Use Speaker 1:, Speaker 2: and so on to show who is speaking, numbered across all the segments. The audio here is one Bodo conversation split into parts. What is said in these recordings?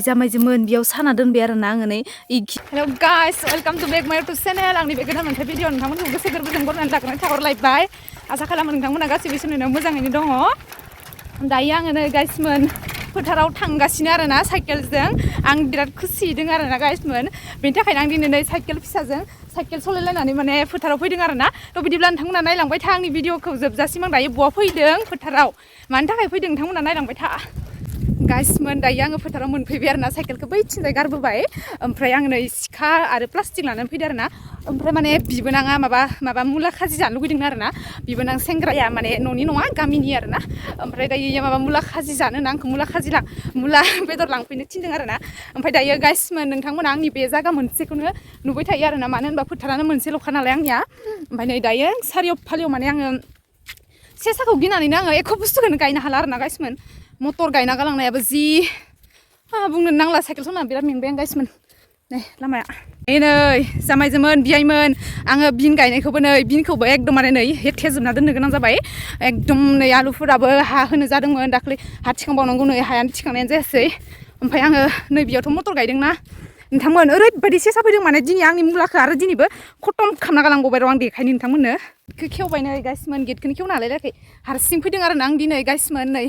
Speaker 1: जामायजोमोन बेयाव साना दोनबाय आरोना आङो नै hello guys welcome to back my YouTube channel आंनि बे गोदान मोनसे भिडिअ नोंथांमोनखौ गोसो गोरबोजों बरायनानै लाग्रोनाय थाहरलायबाय आसा खालामो नोंथांमोना गासैबो सोलिनायाव मोजाङैनो दङ दायो आङो नै गाइसमोन फोथाराव थांगासिनो आरोना साइकेलजों आं बिराद खुसि दङ आरोना गाइसमोन बेनि थाखायनो आं दिनै नै साइकेल फिसाजों साइकेल सलायलायनानै माने फोथाराव फैदों आरोना थ' बिदिब्ला नोंथांमोना नायलांबाय था आंनि भिडिअखौ जोबजासिम आं दायो बहा फैदों फोथाराव मानि थाखाय फैदों नोंथांमोना नायलांबाय था गाइसमोन दायो आङो फोथाराव मोनफैबाय आरोना साइकेलखौ बैथिंजाय गारबोबाय ओमफ्राय आं नै सिखा आरो प्लास्टिक लानानै फैदों आरोना ओमफ्राय माने बिबोनाङा माबा मुला खाजि जानो लुगैदों आरोना बिबोनां सेंग्राया माने न'नि नङा गामिनि आरोना ओमफ्राय दायो माबा मुला खाजि जानो ना आंखौ मुला बेदर लांफैनो थिनदों आरोना ओमफ्राय दायो गाइसमोन नोंथांमोना आंनि बे जायगा मोनसेखौनो नुबाय थायो आरोना मानो होनबा फोथारानो मोनसेल'खा नालाय आंनिया ओमफ्राय नै दायो सारिय'फालियाव माने आङो सेसाखौ गिनानैनो आङो एख' बुस्थुखौनो गायनो हाला आरोना गाइसमोन मटर गायना गालांनायाबो जि बुंनो नांला साइकेल सलायना बिराद मेंबाय आं गाइसमोन नै लामाया नै जामायजोमोन बियाइमोन आङो बिन गायनायखौबो नै बिनखौबो एकदम माने नै हेथेजोबना दोननो गोनां जाबाय एकदम नै आलुफोराबो हा होनो जादोंमोन दाख्लै हा थिखांबावनांगौ नै हायानो थिखांनायानो जायासै ओमफ्राय आङो नै बेयावथ' मटर गायदोंना नोंथांमोन ओरैबायदि सेसा फैदों माने दिनै आंनि मुलाखौ आरो दिनैबो खतम खालामना गालांबावबाय र' आं देखायनो नोंथांमोननो खेवबाय नै गाइसमोन गेटखौनो खेवनो हालायलायाखै हारसिं फैदों आरोना आं दिनै गाइसमोन नै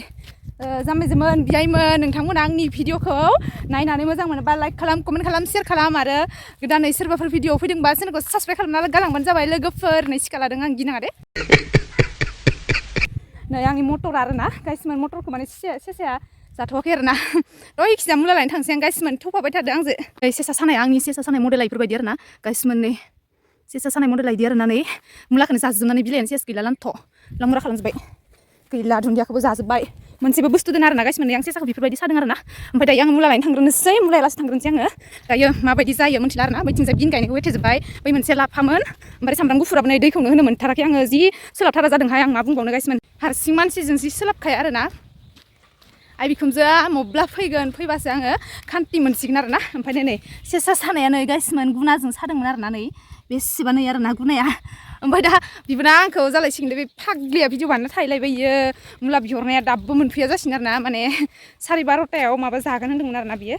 Speaker 1: जामायजोमोन बियाइमोन नोंथांमोना आंनि भिडिअखौ नायनानै मोजां मोनोबा लाइक खालाम कमेन्ट खालाम शेयार खालाम आरो गोदानै सोरबाफोर भिडिअ फैदोंबा चेनेलखौ साबस्क्राइब खालामना गालांबानो जाबाय लोगोफोर नै सिखा लादों आं गिनाङा दे नै आंनि मटर आरोना गाइसमोन मटरखौ माने सेसाया जाथ'वाखै आरोना खिजा मुला लायनो थांसै आं गाइसमोन थौफाबाय थादों आंजों नै सेसा सानाया आंनि सेसा सानाय मडेला इफोरबायदि आरोना गाइसमोन नै सेसा सानाय मडेला इदि आरोना नै मुलाखौनो जाजोबनानै बिलाइयानो सेस गैला लान्थ' लांमुरा खालामजोब्बाय गैला दुन्दियाखौबो जाजोब्बाय मोनसेबो बुस्थु दोन आरोना गाइसमोन आं सेसाखौ बेफोरबायदि सादों आरोना ओमफ्राय दायो आङो मुला लायनो थांग्रोनोसै मुलाया लासै थांग्रोनोसै आङो दायो माबायदि जायो मिथिला आरोना बैथिंजाय बिन गायनायखौ हेथेजोब्बाय बै मोनसे लाफामोन ओमफ्राय सामब्राम गुफुराबो नै दैखौनो होनो मोनथाराखै आङो जि सोलाबथारा जादोंहाय आं मा बुंबावनो गाइसमोन हारसिं मानसिजों जि सोलाबखाया आरोना आइ बिखुनजोआ मब्ला फैगोन फैबासो आङो खान्थि मोनसिगोन आरोना ओमफ्राय नै सेसा सानाया नै गाइसमोन गुनाजों सादोंमोन आरोना नै बेसेबा नै आरोना गुनाया ओमफ्राय दा बिबोना आंखौ जालायसिगोन बे फाग्लिया भिडिअ बानायना थाहैलायबाय इयो मुला बिहरनाया दाबो मोनफैया जासिगोन आरोना माने 12:30 माबा जागोन होन्दोंमोन आरोना बियो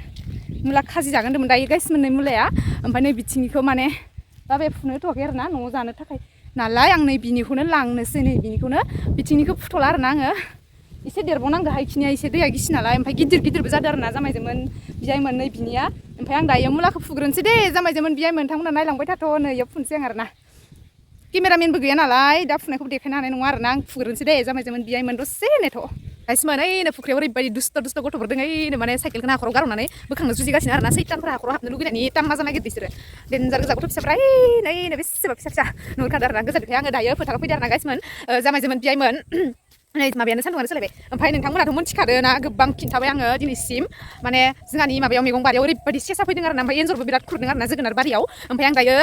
Speaker 1: मुला खाजि जागोन होन्दोंमोन दायो गाइसमोन नै मुलाया ओमफ्राय नै बिथिंनिखौ माने बाबाया फुनो होथ'वाखै आरोना न'आव जानो थाखाय नालाय आं नै बिनिखौनो लांनोसै नै बिनिखौनो बिथिंनिखौ फुथ'ला आरोना आङो एसे देरबावनांगौ हायखिनिया एसे दैया गिसि नालाय ओमफ्राय गिदिरबो जादों आरोना जामायजोमोन बियाइमोन नै बिनिया ओमफ्राय आं दायो मुलाखौ फुग्रोनोसै दे जामायजोमोन बियाइमोन नोंथांमोना नायलांबाय थाथ' नै इयाव फुनसै आं आरोना केमेरामेनबो गैया नालाय दा फुनायखौबो देखायनो हानाय नङा आरोना आं फुग्रोनोसै दे जामायजोमोन बियाइमोन दसे नेथ' गाइसमोन ओइनो फुख्रियाव ओरैबायदि दुस्त गथ'फोर दङ ओइनो माने साइकेलखौनो हाखराव गारनानै बोखांनो जुजिगासिनो आरोना सैतानफोरा हाखराव हाबनो लुगैनानै टाम्मा जानो नागिरदों बिसोरो देन्जार गोजा गथ' फिसाफ्रा ओइनो बेसेबा फिसा नुहुरखादों आरोना गोजाननिफ्राय आङो दायो फोथाराव फैदों आरोना गाइसमोन जामायजोमोन बियाइमोन नै माबायानो सान्दुंआनो सोलायबाय ओमफ्राय नोंथांमोनाथ' मिथिखादों ना गोबां खिन्थाबाय आङो दिनैसिम माने जोंहानि माबायाव मैगं बारियाव ओरैबायदि सेसा फैदों आरोना ओमफ्राय एन्जरबो बिराद खुरदों आरोना जोगोनार बारियाव ओमफ्राय आं दायो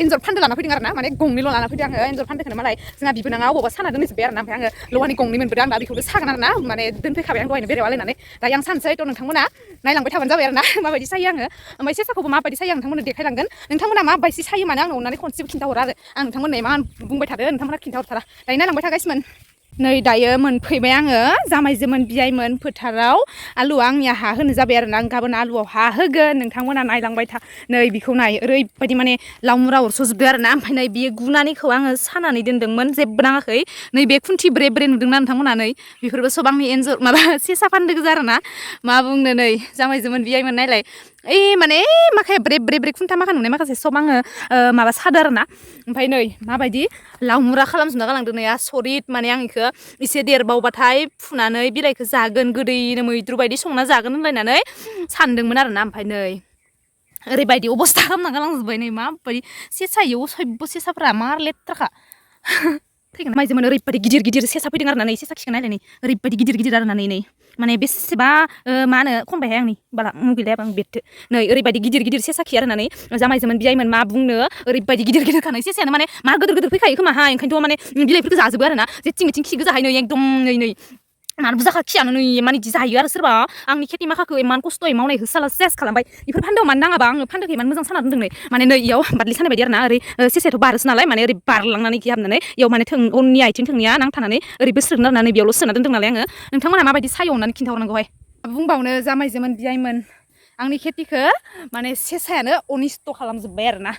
Speaker 1: एन्जर फान्दो लाना फैदों आरोना माने गंनैल' लाना फैदों आङो एन्जर फान्दोखौनो मालाय जोंहा बिबोनाङा अबावबा साना दोनजोब्बाय आरोना ओमफ्राय आङो लवानि गंनै मोनबोदों आं दा बेखौबो सागोन आरोना माने दोनफैखाबाय आं दहायनो बेरेवा लायनानै दायो आं सानसै थ' नोंथांमोना नायलांबाय थाबानो जाबाय आरोना माबायदि सायो आङो ओमफ्राय सेसाखौबो माबायदि सायो आं नोंथांमोननो देखायलांगोन नोंथांमोना माबायदि सायो माने आंनो अननानै खनसेबो खिन्थाहरा आरो आं नोंथांमोननो मा बुंबाय थादों नोंथांमोना खिन्थाहरथारा दायो नायलांबाय थागासिमोन नै दायो मोनफैबाय आङो जामायजोमोन बियाइमोन फोथाराव आलुआ आंनिया हा होनो जाबाय आरोना आं गाबोन आलुआव हा होगोन नोंथांमोना नायलांबाय था नै बिखौ नाय ओरैबायदि माने लावमुरा अरस'जोबदों आरोना ओमफ्राय नै बियो गुनानैखौ आङो सानानै दोन्दोंमोन जेबो नाङाखै नै बे खुन्थि ब्रे नुदोंना नोंथांमोना नै बेफोरबो सब आंनि एन्जर माबा सेसा फान्दो गोजा आरोना मा बुंनो नै जामायजोमोन बियाइमोन नायलाय माने माखाया ब्रे खुन्था माखा नुनाय माखासे सब आङो माबा सादो आरोना ओमफ्राय नै माबायदि लावमुरा खालामजोबना गालांदों नै सरिद माने आं इखौ एसे देरबावबाथाय फुनानै बिलाइखौ जागोन गोदैनो मैद्रु बायदि संना जागोन होनलायनानै सानदोंमोन आरोना ओमफ्राय नै ओरैबायदि अबस्था खालामना गालांजोब्बाय नै माबायदि सेसायाव सबबो सेसाफ्रा मार लेथ्राखा थैगोन माइजोमोन ओरैबायदि गिदिर सेसा फैदों आरोना नै सेसा खिखौ नायलाय नै ओरैबायदि गिदिर आरोना नै माने बेसेबा मा होनो खनबायहाय आंनि बाला मबाइलायाबो आं बेरथो नै ओरैबायदि गिदिर सेसा खि आरोना नै जामायजोमोन बियाइमोन मा बुंनो ओरैबायदि गिदिर खानाय सेसायानो माने मार गिदिर फैखायो खोमाहाय ओंखायनोथ' माने बिलाइफोरखौ जाजोबो आरोना जेथिं खि गोजाहाय नै एकदम नै मार बुरजाखा खियानो नै इमान इदि जायो आरो सोरबा आंनि खेथि माखाखौ इमान खस्थ'यै मावनायखौ साला सेस खालामबाय बेफोर फान्दोआव मानो नाङाबा आङो फान्दोखौ इमान मोजां साना दोन्दों नै माने नै इयाव बारलि सानाय बायदि आरोना ओरै सेसायाथ' बारोसो नालाय माने ओरै बारलांनानै खि हाबनानै इयाव माने उननि आथिं थोंनैया नांथानानै ओरै बोस्रोगोन आरोना नै बेयावल' सोना दोन्दों नालाय आङो नोंथांमोना माबायदि सायो अननानै खिन्थाहरनांगौहाय बुंबावनो जामायजोमोन बियायमोन आंनि खेथिखौ माने सेसायानो अनिस्थ' खालामजोब्बाय आरोना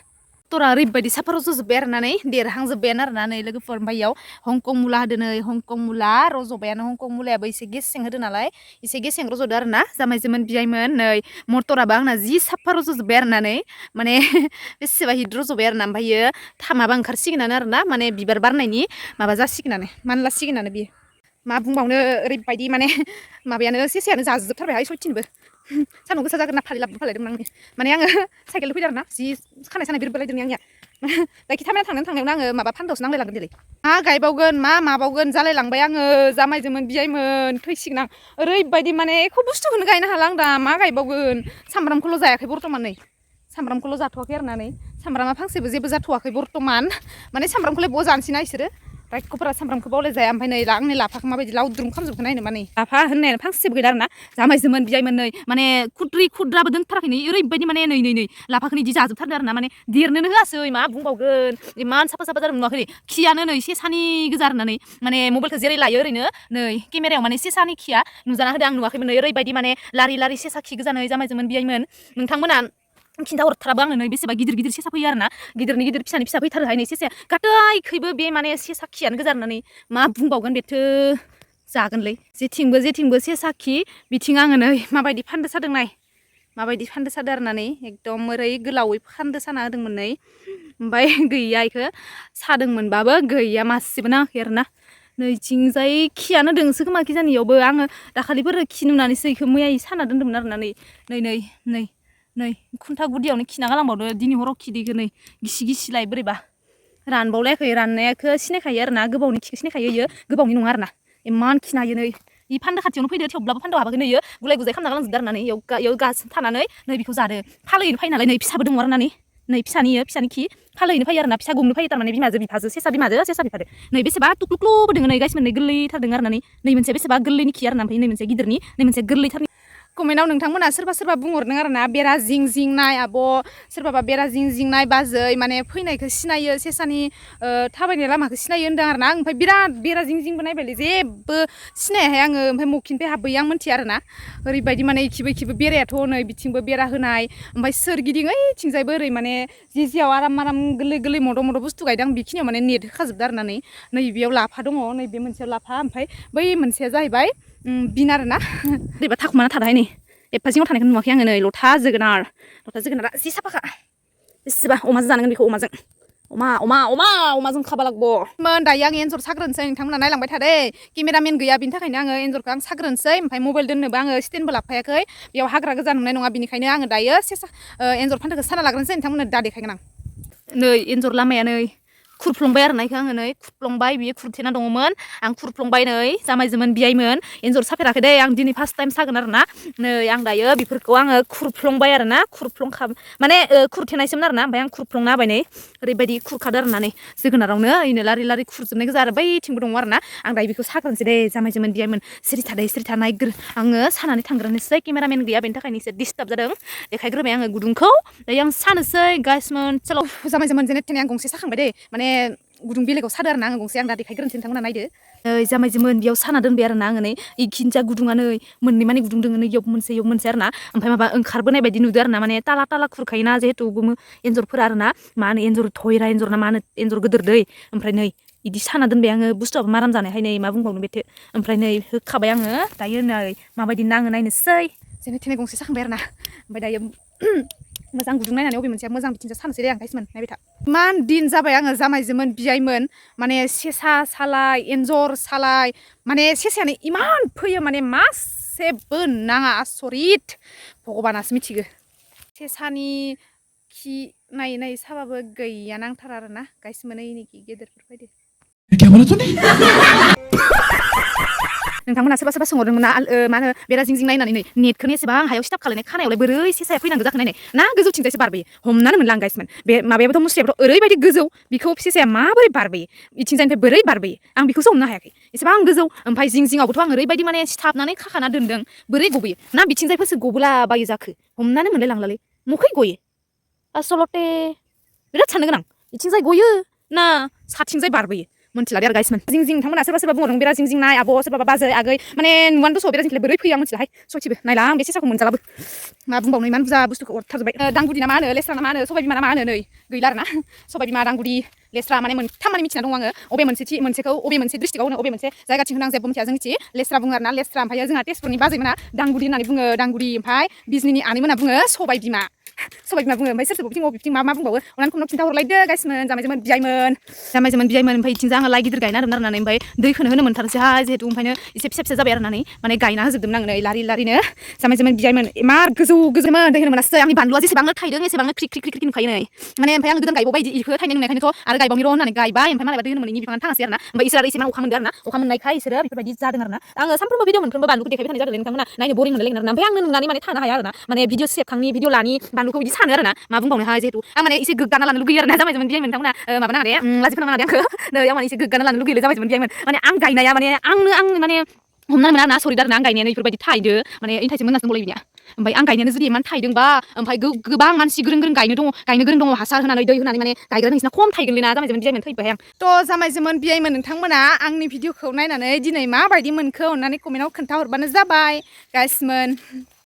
Speaker 1: टरा ओरैबायदि साफा रज'जोब्बाय आरोना नै देरहांजोब्बायानो आरोना नै लोगोफोर ओमफ्राय इयाव हंकं मुला होदो नै हंकं मुला रज'बायानो हंकं मुलायाबो एसे गेसें होदो नालाय एसे गेसें रज'दो आरोना जामायजोमोन बियायमोन नै मटराबो आंना जि साफा रज'जोब्बाय आरोना नै माने बेसेबा हिट रज'बाय आरोना ओमफ्रायो माबा ओंखारसिगोनानो आरोना माने बिबार बारनायनि माबा जासिगोनानो मानलासिगोनानो बियो मा बुंबावनो ओरैबायदि माने माबायानो सेसायानो जाजोबथारबायहाय सयथिनबो सान्दुं गोसा जागोन ना फालिलाबो फालायदोंमोन आं माने आङो साइकेल फैदों आरोना जि खानाय सानाय बिरबोलायदों आंनिया दाखि थाबायना थांनायावनो आङो माबा फान्दावसो नांलायलांगोन देलै मा गायबावगोन मा माबावगोन जालायलांबाय आङो जामायजोमोन बियायमोन थैसिगोन आं ओरैबायदि माने एख' बुस्थुखौनो गायनो हाला आं दा मा गायबावगोन सामब्रामखौल' जायाखै बर्थमान नै सामब्रामखौल' जाथ'वाखै आरोना नै सामब्रामा फांसेबो जेबो जाथ'वाखै बर्थमान माने सामब्रामखौलाय बहा जानोसैना इसोरो रायख'फोरा सामब्रामखौ बावलाय जाया ओमफ्राय नै आंनि लाफाखौ माबायदि लावद्रुम खालामजोबखो नायनो मा नै लाफा होननायानो फांसेबो गैला आरोना जामायजोमोन बियायमोन नै माने खुद्रि खुद्राबो दोनथाराखै नै ओरैबायदि माने नै लाफाखौ इदि जाजोबथारदो आरोना माने देरनोनो होआसै मा बुंबावगोन इमान साफा साफा जादों नुवाखै खियानो नै सेसानि गोजा आरोना नै माने मबाइलखौ जेरै लायो ओरैनो नै केमेरायाव माने सेसानि खिया नुजाना होदों आं नुवाखैमोन नै ओरैबायदि माने लारि लारि सेसा खि गोजा नै जामायजोमोन बियायमोन नोंथांमोना खिन्थाहरथाराबो आंनो नै बेसेबा गिदिर गिदिर सेसा फैयो आरोना गिदिरनि गिदिर फिसानि फिसा फैथारोहाय नै सेसाया गासैखैबो बे माने सेसा खियानो गोजा होननानै मा बुंबावगोन बेथो जागोनलै जेथिंबो सेसा खि बिथिं आङो नै माबायदि फान्दो सादों नाय माबायदि फान्दो सादों आरोना नै एकदम ओरै गोलावै फान्दो साना होदोंमोन नै ओमफ्राय गैया इखौ सादोंमोनबाबो गैया मासेबो नाङाखै आरोना नैथिंजाय खियानो दोंसो खोमा खिजानियावबो आङो दाखालिफोर खि नुनानैसो इखौ मैया साना दोन्दोंमोन आरोना नै खुन्था गुदियावनो खिना गालांबावदो दिनै हराव खिदैखौ नै गिसि गिसिलाय बोरैबा रानबावलायाखै राननायखौ सिनायखायो आरोना गोबावनि खिखौ सिनायखायो इयो गोबावनि नङा आरोना इमान खिनो हायो नै इ फान्दो खाथियावनो फैदो थेवब्लाबो फान्दोआव हाबाखै नै इयो गुलाय गुजाय खालामना गालांजोबदो आरोना नै इयाव गास थानानै नै बेखौ जादो फालोयैनो फैयो नालाय नै फिसाबो दङ आरोना नै फिसानि खि फालोयैनो फैयो आरोना फिसा गंनो फैयो थारमाने बिमाजो बिफाजो सेसा बिमाजो सेसा बिफादो नै बेसेबा टुक्लुक्लुबो दोङो नै गाइस मोननै गोरलैथार दोङो आरोना नै मोनसे बेसेबा गोरलैनि खि आरोना ओमफ्राय नै मोनसे गिदिरनि नै मोनसे गोरलैथारनि कमेन्टआव नोंथांमोना सोरबा बुंहरदों आरोना बेरा जिं जिं नाय आब' सोरबाबा बेरा जिं जिं नाय बाजै माने फैनायखौ सिनायो सेसानि थाबायनाय लामाखौ सिनायो होनदों आरोना ओमफ्राय बिराद बेरा जिं जिंबो नायबायलै जेबो सिनायाहाय आङो ओमफ्राय मखिनिफ्राय हाबबोयो आं मिन्थिया आरोना ओरैबायदि माने इखिबो बेरायाथ' नै बिथिंबो बेरा होनाय ओमफ्राय सोरगिदिं ओइथिंजायबो ओरै माने जियाव आराम गोरलै मद' बुस्थु गायदों बेखिनियाव माने नेट होखाजोबदो आरोना नै बेयाव लाफा दङ नै बे मोनसेयाव लाफा ओमफ्राय बै मोनसेया जाहैबाय बिन आरोना बोरैबा थाखुमाना थादोहाय नै एफा जिङाव थानायखौ नुवाखै आङो नै लथा जोगोनारा जि साफाखा बेसेबा अमाजों जानांगोन बेखौ अमाजों खाबा लागब'मोन दायो आं एन्जर साग्रोनोसै नोंथांमोना नायलांबाय थादे केमेरामेन गैया बिनि थाखायनो आङो एन्जरखौ आं साग्रोनोसै ओमफ्राय मबाइल दोननोबो आङो स्टेन्डबो लाफायाखै बेयाव हाग्रा गोजा नुनाय नङा बिनिखायनो आङो दायो एन्जर फान्दोखौ साना लाग्रोनोसै नोंथांमोननो दा देखायगोन आं नै एन्जर लामाया नै खुरफ्लंबाय आरोना इखौ आङो नै खुरफ्लंबाय बियो खुरथेना दङमोन आं खुरफ्लंबाय नै जामायजोमोन बियायमोन एन्जर साफेराखै दे आं दिनै फार्स्ट टाइम सागोन आरोना नै आं दायो बेफोरखौ आङो खुरफ्लंबाय आरोना माने खुरथेनायसोमोन आरोना ओमफ्राय आं खुरफ्लंना होबाय नै ओरैबायदि खुरखादो आरोना नै जोगोनारावनो ओइनो लारि खुरजोबनाय गोजा आरो बैथिंबो दङ आरोना आं दायो बेखौ साग्रोनोसै दे जामायजोमोन बियायमोन सिरि था नायग्रो आङो सानानै थांग्रोनोसै केमेरामेन गैया बेनि थाखायनो एसे डिस्टार्ब जादों देखायग्रोबाय आङो गुदुंखौ दायो आं सानोसै गाइसमोन चल जामायजोमोन जेने थेने आं गंसे साखांबाय दे माने गुदुं बेलेगाव सादो आरोना आङो गंसे आं दा देखायग्रोनोसै नोंथांमोना नायदो जामायजोमोन बेयाव साना दोनबाय आरोना आङो नै इखिनिजा गुदुङा नै मोननै माने गुदुं दोङो नै इयाव मोनसे आरोना ओमफ्राय माबा ओंखारबोनाय बायदि नुदो आरोना माने ताला खुरखायोना जिहेतु एन्जरफोरा आरोना मा होनो एन्जर थयरा एन्जर ना मा होनो एन्जर गोदोर दै ओमफ्राय नै इदि साना दोनबाय आङो बुस्थुआबो माराम जानायहाय नै मा बुंबावनो बेथो ओमफ्राय नै होखाबाय आङो दायो नै माबायदि नाङो नायनोसै जेने थेने गंसे साखांबाय आरोना ओमफ्राय दायो मोजां गुदुं नायनानै अबे मोनसेया मोजां बिथिंजा सानोसै दे आं गाइसमोन नायबाय था इमान दिन जाबाय आङो जामायजोमोन बियायमोन माने सेसा सालाय एन्जर सालाय माने सेसायानो इमान फैयो माने मासेबो नाङा आसरित भगबानासो मिथिगो सेसानि खि नायै साबाबो गैया नांथारा आरोना गाइसमोन ओइनिखि गेदेरफोर बायदि नोंथांमोना सोरबा सोंहरदोंमोन ना मा होनो बेरा जिं जिं नायनानै नै नेटखौनो एसेबां हायाव सिथाब खालायनाय खानायावलाय बोरै सेसाया फैनांगौ जाखो नायनाय ना गोजौथिंजायसो बारबोयो हमनानै मोनला आं गाइसमोन बे माबायाबोथ' मुस्रियाबोथ' ओरैबायदि गोजौ बेखौ सेसाया माबोरै बारबोयो इथिंजायनिफ्राय बोरै बारबोयो आं बेखौसो हमनो हायाखै एसेबां गोजौ ओमफ्राय जिङावबोथ' आं ओरैबायदि माने सिथाबनानै खाखाना दोनदों बोरै गबोयो ना बिथिंजायफोरसो गबोलाबायो जाखो हमनानै मोनलाय लांलालै मखै गयो आसलते बिराद साननो गोनां इथिंजाय गयो ना साथिंजाय बारबोयो मोनथिला दे आरो गाइसमोन जिं जिं नोंथांमोना सोरबा सोरबा बुंहरदों बेरा जिं जिं नाय आब' सोरबा बाजै आगै माने नुवानो दस' बेरा जिंखौलाय बोरै फैयो आं मोनथिलाहाय सयथिबो नायला आं बे सेसाखौ मोनजालाबो मा बुंबावनो इमान बुरजा बुस्थुखौ अरथारजोब्बाय दांगुदि ना मा होनो लेस्रा ना मा होनो सबाय बिमा ना मा होनो नै गैला आरो ना सबाय बिमा दांगुदि लेस्रा माने मोनथाम माने मिथिना दङ आङो अबे मोनसेखौ अबे मोनसे डिस्ट्रिक्टआव होनो अबे मोनसे जायगाथिं होनो आं जेबो मिथिया जोंनिथि लेस्रा बुङो आरोना लेस्रा ओमफ्राय जोंहा तेजपुरनि बाजैमोना दांगुदि होननानै बुङो दांगुदि ओमफ्राय बिजनिनि आनैमोना बुङो सबाय बिमा बुङो ओमफ्राय सोर सोरबो बिथिं मा बुंबावो अनानै खननाव खिन्थाहरलायदो गाइसमोन जामायजोमोन बियाइमोन ओमफ्राय इथिं आङो लाइ गिदिर गायना होदोंमोन आरो ओमफ्राय दैखौनो होनो मोनथारसैहाय जिहेतु ओंखायनो एसे फिसा फिसा जाबाय आरो माने गायना होजोबदोंमोन आङो नै लारि लारिनो जामायजोमोन बियाइमोन इमान गोजौमोन दै होनो मोनासै आंनि बानलुआ जेसेबांनो थायदों एसेबांनो क्रिक क्रिक क्रिक नुखायो नै माने ओमफ्राय आं गोदान गायबावबाय इखौ थायनाय नुनायखायनोथ' आरो गायबावनि र' होननानै गायबाय ओमफ्राय मालायबा दै होनो मोनैनि बिफाङानो थाङासै आरोना ओमफ्राय इसोर आरो एसेमान अखा मोनदों आरोना अखा मोननायखाय इसोरो बेफोरबायदि जादों आरोना आङो सानफ्रोमबो भिडिअ मोनफ्रोमबो बानलुखौ देखायबाय थानाय जादों नोंथांमोना नायनो बरिं मोनलायगोन आरोना ओमफ्राय आंनो नुनानै माने थानो हाया आरोना माने भिडिअ सेबखांनि भिडिअ लानि बानलुखौ बिदि सानो आरोना मा बुंबावनोहाय जिहेतु आं माने एसे गोग्गाना लानो लुगैयो आरोना जामायजोमोन बियाइमोन नोंथांमोना माबा नाङा दे लाजि फोनांनाङा दे आंखौ नै आं माने एसे गोग्गाना लानो लुगैयो जामायजोमोन बियाइमोन माने आं गायनाया माने आं माने हमना मोना ना सरि आरोना आं गायनायानो बेफोरबायदि थायदो माने इन्टाइसो मोननासो दंबावलायो बिनिया ओमफ्राय आं गायनायानो जुदि इमान थायदोंबा ओमफ्राय गोबां मानसि गोरों गायनो गोरों दङ हासार होनानै दै होनानै माने गायग्रा नोंसिना खम थायगोनलै ना जामायजोमोन बियाइमोन थैबाय आं थ' जामायजोमोन बियाइमोन नोंथांमोना आंनि भिडिअखौ नायनानै दिनै माबायदि मोनखो अननानै कमेन्टआव खोन्थाहरबानो जाबाय गाइसमोन